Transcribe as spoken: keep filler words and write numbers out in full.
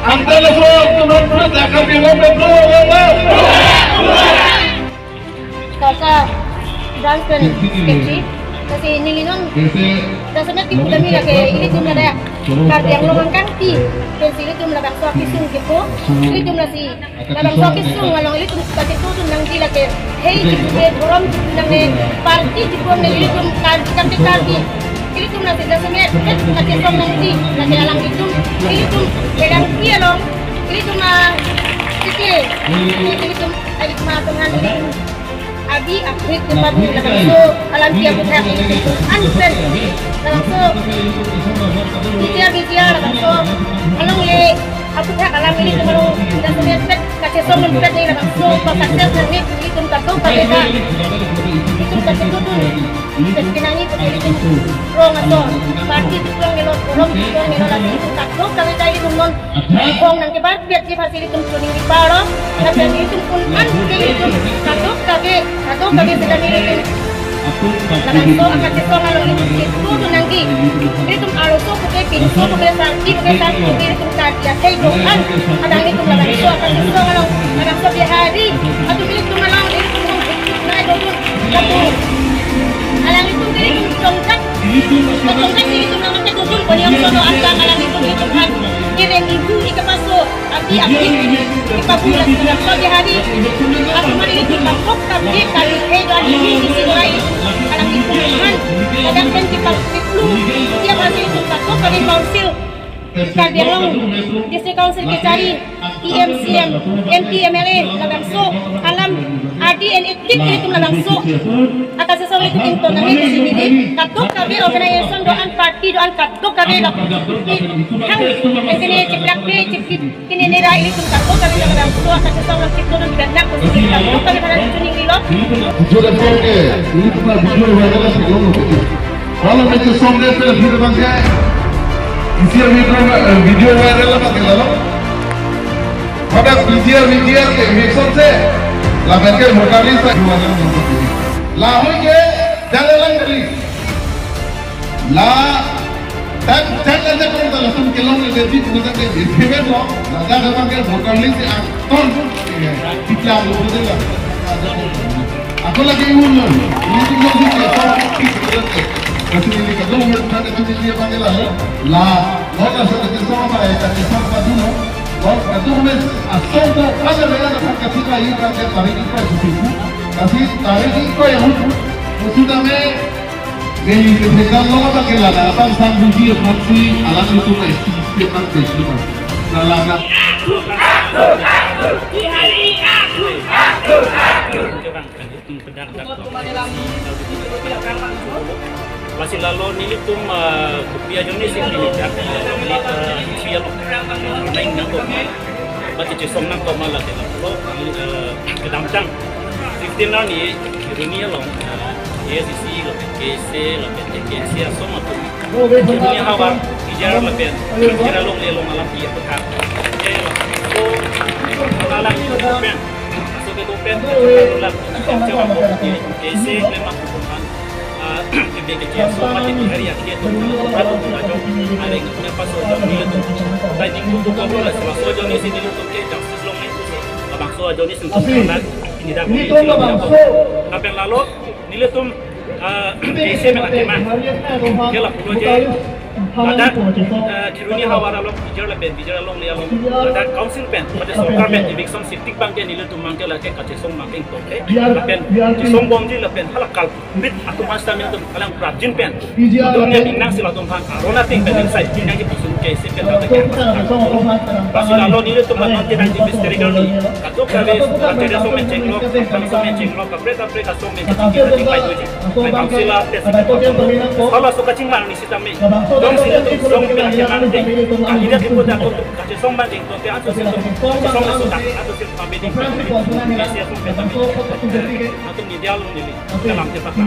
Ante laso atum aphan jakar bilang betul, ya, ya. Kaka, dance pen sketchy. Lasi neli non, dance pen kipu kami lake ilitum ladak Karbi Anglong angkangpi pensi ilitum labangso akesung kepu, ilitum lasi labangso akesung along ilitum kachetudun nangji lake, hei chipu ke, dhorom chipu nangne, party chipu nangne, ilitum Karbi, Karbi, Karbi. Ilitum lasi dance pen kachesong nangji lake alanglitum, ilitum kedampi along, ilitum, ah, sike, ilitum, ilitum, ah, tungan, ilitum abi aprit kepadu labangso alam dia puthak, anpen labangso media, media labangso along le aputhak alam ilitum along dance pen kachesong pen labangso pa success nangne, ilitum kadokave ta, ilitum kachetudun, ilitum kenangji pute ilitum rong ason, party keklong helo, dhorom keklong helo, lasi ilitum kadokave ta ilitum non bong nangkebar piat ji pasi ilitum tuning di paro, lapen ilitum un-an ke ilitum kadokave, kadokave sedang ilitum labangso akachesong along ilitum chetudun nangji. Ilitum arloso puke, pinso puke, sarpi puke, sarpi puke, ilitum Karbi akhei do-an adang ilitum labangso akachesong along, labangso Bihari atum ilitum along ilitum hong hikit nai dodun. Lapu alanglitum ilitum tongkat, tongkat ilitum nang kedodun poni ongsono angkang alanglitum ilitum han kireng ibu ikapaso, api api ipabula sila ko Bihari. Aku mari ilitum bangkok tapi kami hei do ani isi mulai alanglitum han kadang pen kita iklu tiap hari ilitum bangkok kami council Karbi Anglong District Council kechari, E M, C M, M P, M L A labangso alam R D N A tik ilitum labangso akachesong ilitum ington nangji pusi neli kadokave organization do-an, party do-an, kadokave lok hang, eh, kene chiplak pe chipkit kene nera ilitum kadokave labangso akachesong along chitodun benak pusi neli kadokave pada tuning rilo. Jura Songke, ilitum la video viral si long. Kalau macam song deh, sudah video bangke. Isi video, eh, video viral apa kita lo? Pada video, video ke election se, lapen ke voter list sa dua orang. Lahoi ke, jalan lang dari. La, dan, dan aja kalau tak langsung kelong ke jadi, bukan ke, jadi lo. La, jalan lang ke voter list yang ton, ya, kita lo betul lah. Ako lagi ulun, ini tuh mau sih kayak orang pikir gitu. Kasi ini kadung, kan itu dia panggil lah, ya. La, lo kasih ke sama, ya, kasih sama dulu. Lo kadung mes asal tuh ada ya, ada kasih kayu kan dia tarik itu kayu itu. Kasi tarik itu kayu itu. Sudah me, jadi kita lo apa kelana, apa sang buji apa sih alam itu kayak sistem kan kayak gitu. Nah, lana. Lasi lalo nelitum, eh, kopi ajoine si neli jak, eh, neli, eh, isi along. Nang nangkok. Ba kachesong nangkok ma lake lo, eh, kedamtang fifteen arni, Kheroni along, eh, A S D C lo, K S A lo, K K C asong atum. Kheroni havar, Bijar lapen, Bijar along le along alam iya pekan. Eh, so, alam iya pekan. So kedo pen, alam, kese klem apupungan, ah, kebe kecil so mati di hari yang dia tu, aduh, aduh, ada yang punya pasal dan dia tu. Tadi itu tu kalau lah, salah so joni sini lu tu ke justice long itu sih. Labangso ajoine si nelitum karena ini dah ini kondisi tuh labangso. Tapi yang lalu, nelitum, eh, isi mengakhirkan. Ke lapu lo je, ladak, eh, Kheroni havar along, Bijar lapen, Bijar along le along, ladak council pen, pada sorkar pen, eviction si tik bang ke nelitum mang ke lake kachesong mang ke ington ke, lapen chesong bomji lapen halakal bit atum mas tamil atum kalang prapjin pen, atum nya binang si latum aphan aron ating pen ning sai binang ke pusun ke si pen ladak ke. Lasi lalo nelitum mang ke nangji misteri kali, kadokave, ladak asong mencheng lo, asong mencheng lo, kaprek kaprek asong mencheng lo, kaprek kaprek asong mencheng lo. Ladak council a tes. Hala so kachingmang ni sitame. Jongsi ilitum song pen akemang te, ah, ilitum dak kachesong bang ding, tonte aso si tum, song so dak, aso si tum pambe ding. Kasi aso pen tame. Atum ni dia along neli, kalam te patang.